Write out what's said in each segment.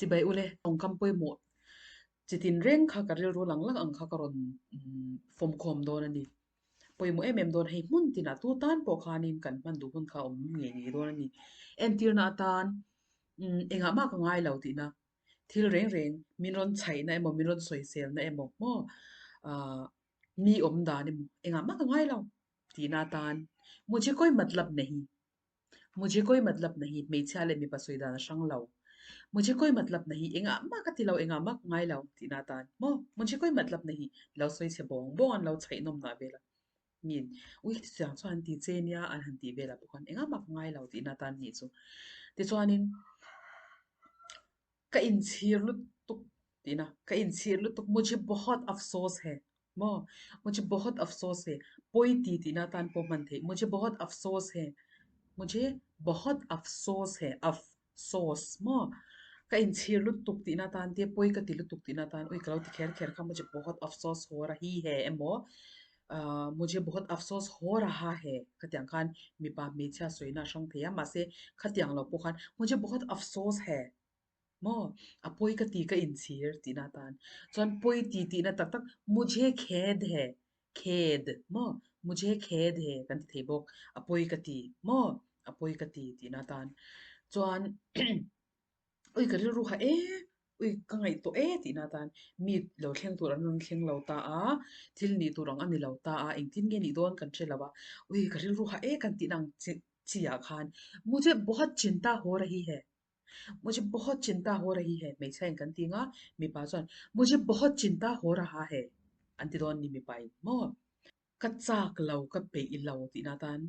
Chibai ule, tawngkam pawimawh chi tin reng kha ka rilru lang lang ang kha ka rawn fawmkhawm dawn a ni. Pawimawh em em dawn hei hmun tinah tu tan pawh khanin kan hman duh hun kha a awm ngei ngei dawn a ni. Entirna atan engah mah ka ngai lo tihna thil reng reng min rawn chhaihna emaw min rawn sawiselna emaw maw ah mi awm dan emaw engah mah ka ngai lo tihna atan mujhe koi matlab nahi mujhe koi matlab nahi hmeichhia leh mipa sawi dan a hrang lo mujhe koi matlab nahi engah mah ka ti lo engah mah ka ngai lo tihna atan maw mujhe koi matlab nahi lo sawi chhe bawng bawng an lo chhaih nawm dah vel a min ui chutiang chuan an ti che nia an han tih velah pawh khan engah mah ka ngai lo tihna atan a nih chu tichuanin ka inchhir lutuk tihna ka inchhir lutuk mujhe bahut afsos hai maw mujhe bahut afsos hai pawi ti tihna atan pawh hman theih mujhe bahut afsos hai mujhe bahut afsos hai afsos maw ka inchhir lutuk tihna atan te pawi ka ti lutuk tihna atan ui ka lo ti kher kher kha mujhe bahut afsos ho rahi hai emaw ahh mujhe bahut afsos ho raha hai khatiang khan mipa hmeichhia sawina a hrang thei a mahse khatiang lo pawh khan mujhe bahut afsos hai maw a pawi ka ti ka inchhir tihna atan chuan pawi ti tihna tak tak mujhe khed hai khed maw mujhe khed hai kan ti thei bawk a pawi ka ti maw a pawi ka ti tihna atan chuan ui ka rilru kha e ui ka ngaihtuah e tihna atan mi lo thleng tur an rawn thleng lo ta a thil nih tur ang a ni lo ta a engtin nge nih dawn kan hre lo a ui ka rilru kha e kan tihna ang chi chi ah khan mujhe bahut chinta ho rahi hai mujhe bahut chinta ho rahi hai hmeichhia in kan ti ang a mipa chuan mujhe bahut chinta ho raha hai an ti dawn ni mipa in maw ka chak lo ka peih lo tihna atan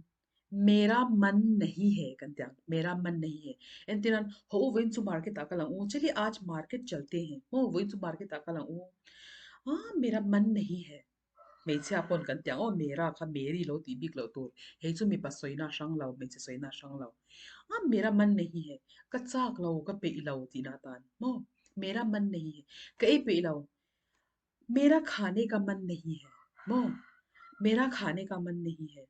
mera man nahi hai kan ti ang mera man nahi hai entirnan haw u vawiin chu market ah kal ang u chali aaj market chalte hai maw vawiin chu market ah kal ang u ah mera man nahi hai hmeichhia pawn kan ti ang aw mera kha meri lo tih bik loh tur hei chu mipa sawina a hrang lo hmeichhe sawina a hrang lo ah mera man nahi hai ka chak lo ka peih lo tihna atan maw mera man nahi hai ka ei peih lo Mera khane ka man nahi hai maw? Mera khane ka man nahi hai.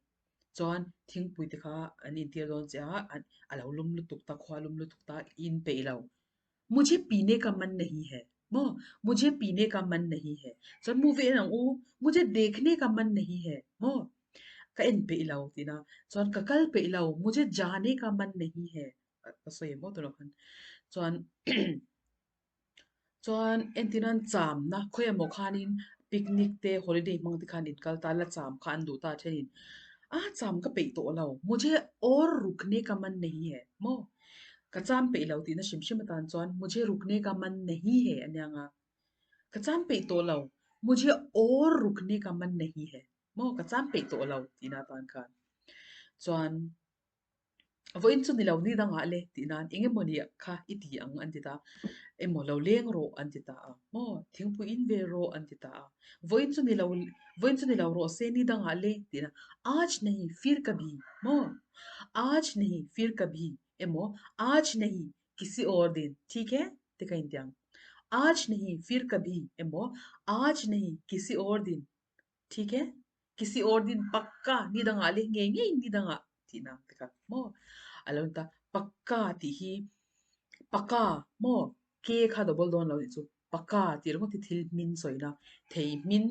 Chuan thingpui te kha an intir dawn che a, a lo lum lutuk ta, khua lum lutuk ta, i in peih lo. Mujhe pine ka man nahi hai maw? Mujhe pine ka man nahi hai. Chuan movie en ang u, mujhe dekhne ka man nahi hai maw? Ka en peih lo tihna. Chuan ka kal peih lo, mujhe jane ka man nahi hai. Ka sawi em aw tunah khan. Chuan Chuan entirnan chamna khawi emaw khanin picnic te holiday hmang te khan inkal ta la cham kha an duh ta thenin a cham ka peih tawh lo mujhe aur rukne ka man nahi hai maw ka cham peih lo tihna hrim hrim atan chuan mujhe rukne ka man nahi hai a nia nga ka cham peih tawh lo mujhe aur rukne ka man nahi hai maw ka cham peih tawh lo tihna atan khan chuan. Vawiin chu ni lo ni dangah le tih nan eng emaw ni kha i ti ang an ti ta emaw lo leng rawh an ti ta a maw thingpui in ve rawh an ti ta a vawiin chu ni lo vawiin chu ni lo rawh se ni dangah le tih nan aaj nahi fir kabhi maw aaj nahi fir kabhi emaw aaj nahi kisi aur din thik hai ti kha in ti ang aaj nahi fir kabhi emaw aaj nahi kisi aur din Thik e, kisi aur din pakka ni dangah leh ngei ngei ni dangah tih nak te kha maw a lo ni ta. Pakka tih hi paka maw ke kha double dawn lo nih chu paka tih ringawt hi thil hmin sawina thei hmin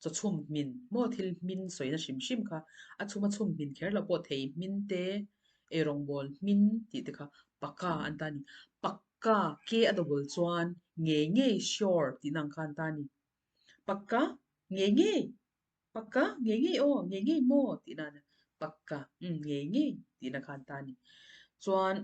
chaw chhum hmin maw thil hmin sawina hrim hrim kha a chhum a chhum hmin kher lo pawh thei hmin te eirawngbawl hmin tih te kha paka an ta a ni. Pakka ke a double chuan ngei ngei sure tih na ang kha an ta a ni. Pakka ngei ngei pakka ngei ngei aw ngei ngei maw tih nan a pakka umm ngei ngei tihna khan ta a ni. Chuan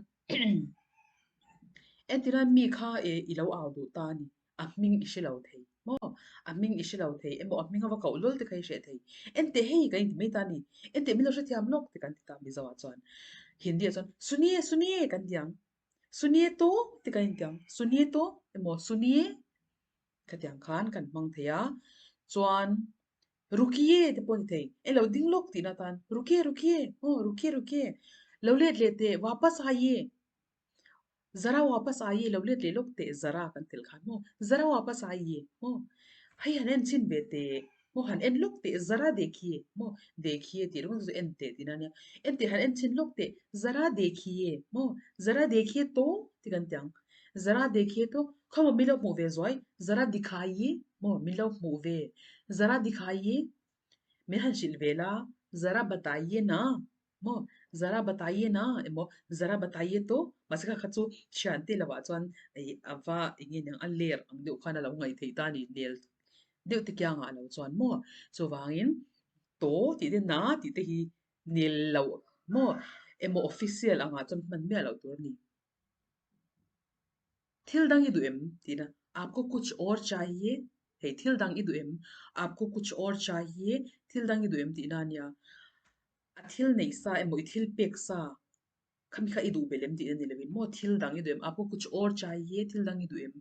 entirna mi kha eh i lo au duh ta a ni a hming i hre lo thei maw a hming i hre lo thei emaw a hming a va koh lul te kha i hreh thei enteh hei kan inti mai ta a ni enteh min lo hrethiam lawk te kan ti ta Mizo ah chuan Hindi ah chuan suniye suniye kan ti ang suniye to te kan inti ang suniye to emaw suniye Khatiang khan kan hmang thei a, chuan Rukiye te pawh a ni thei, e lo ding lawk tihna atan Rukiye Rukiye aw Rukiye Rukiye lo let leh teh wapas aaiye zara wapas aaiye lo let leh lawk teh zara kan telh khan maw zara wapas aaiye maw hei han en chhin ve teh maw han en lawk teh zara dekhiye maw dekhiye tih ringawt chu en teh tihna ania en teh han en chhin lawk teh zara dekhiye maw zara dekhiye to ti kan ti ang. Zara dekhiye to khaw maw min lo hmuh ve zuai, zara dikhaiye maw min lo hmuh ve, zara dikhaiye min han hrilh ve la, zara bataiye na maw zara bataiye na emaw zara bataiye to mahse kha kha chu thian te lovah chuan ih a va eng nge niang a ler ang deuh khan a lo ngaih theih ta a ni nel deuh te kiangah lo chuan maw chuvangin to tih te na tih te hi nel loh maw emaw official angah chuan hman miah loh tur a ni. Thil dang i duh em? tihna, Aapko kuch aur chahiye? Hei thil dang i duh em? Aapko kuch aur chahiye? Thil dang i duh em tihna a nia. A thil neih sa emaw i thil pek sa khami kha i duh belh em tihna ni lovin maw thil dang i duh em? Aapko kuch aur chahiye? Thil dang i duh em?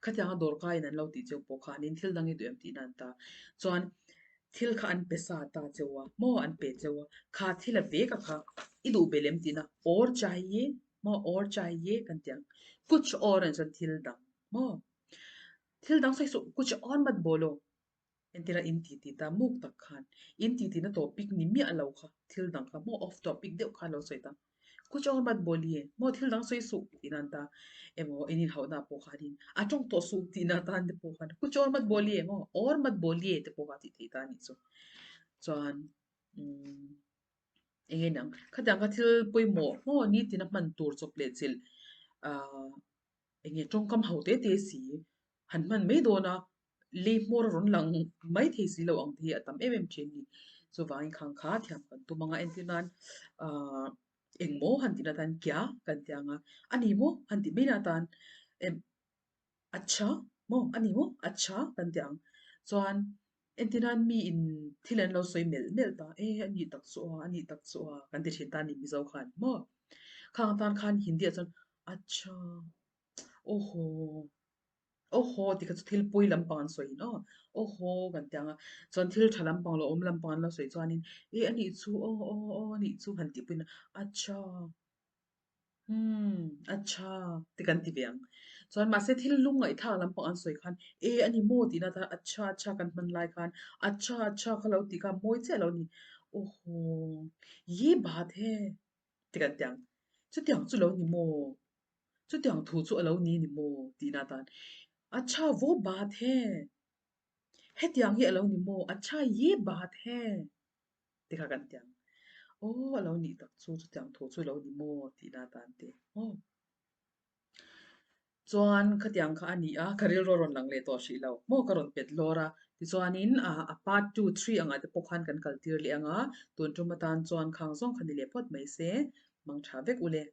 Khatianga dawrkaiin an lo tih cheu pawh khanin thil dang i duh em tihna an ta. Chuan thil kha an pe sa ta cheu a, maw an pe cheu a, kha thil a vek a kha i duh belh em tihna aur chahiye? Maw aur chahiye kan ti ang. Kuch aur an chuan thil dang maw? Thil dang sawi suh kuch aur mat bolo. Entira in ti ti ta muk tak khan in ti ti na topic ni miah lo kha thil dang kha maw off topic deuh khan lo sawi ta. Kuch aur mat boliye maw thil dang sawi suh tih nan ta emaw in inhauhna pawh khanin a tawng tawh suh tih na tan te pawh khan kuch aur mat boliye maw aur mat boliye te pawh kha tih theih ta a nih chu. Chuan umm. Eng nge niang? Khatiang kha thil pawimawh maw nitin a hman tur chawp leh chilh ahh eng nge tawngkam ho te te si han hman mai dawn a, lei hmawr a rawn lang mai thei si lo ang te hi a tam em em thin a ni. Chuvangin khang kha thiam kan tum ang a, entir nan ahh engmaw han tihna atan kya kan ti ang a, a ni maw han tih mai na atan em. Acha maw a ni maw acha kan ti ang chuan entirnan mi in thil an lo sawi melh melh ta e a nih tak chu a a nih tak chu a kan ti thin ta a ni Mizo khan maw khang atan khan Hindi ah chuan acha aw haw aw haw tih kha chu thil pawi lampang an sawi in aw aw haw kan ti ang a chuan thil tha lampang lo awm lampang an lo sawi chuanin e a nih chu aw aw aw a nih chu han tih pawhin acha. Umm, acha, ti kan ti ve ang. Chuan mahse thil lungngaihthlak lampang an sawi khan, e a ni maw tihna atan acha acha kan hman lai khan, acha acha kha lo tih kha mawi chiah lo a ni. Aw haw, ye baat he, ti kan ti ang. Chutiang chu lo ni maw? Chutiang thu chu a lo ni ni maw? tihna atan, acha wo baat he, hetiang hi a lo ni maw? Acha ye baat he. Ti kha kan ti ang. Aw a lo nih tak chu chutiang thu chu lo ni maw tih na tan te aw. Chuan khatiang kha a ni a, ka rilru a rawn lang leh tawh hrih lo maw ka rawn pet lawr a. Tichuanin a part two, three angah te pawh khan kan kal tir leh ang a, tun tum atan chuan khang zawng kha ni leh phawt mai se, mang tha vek u le.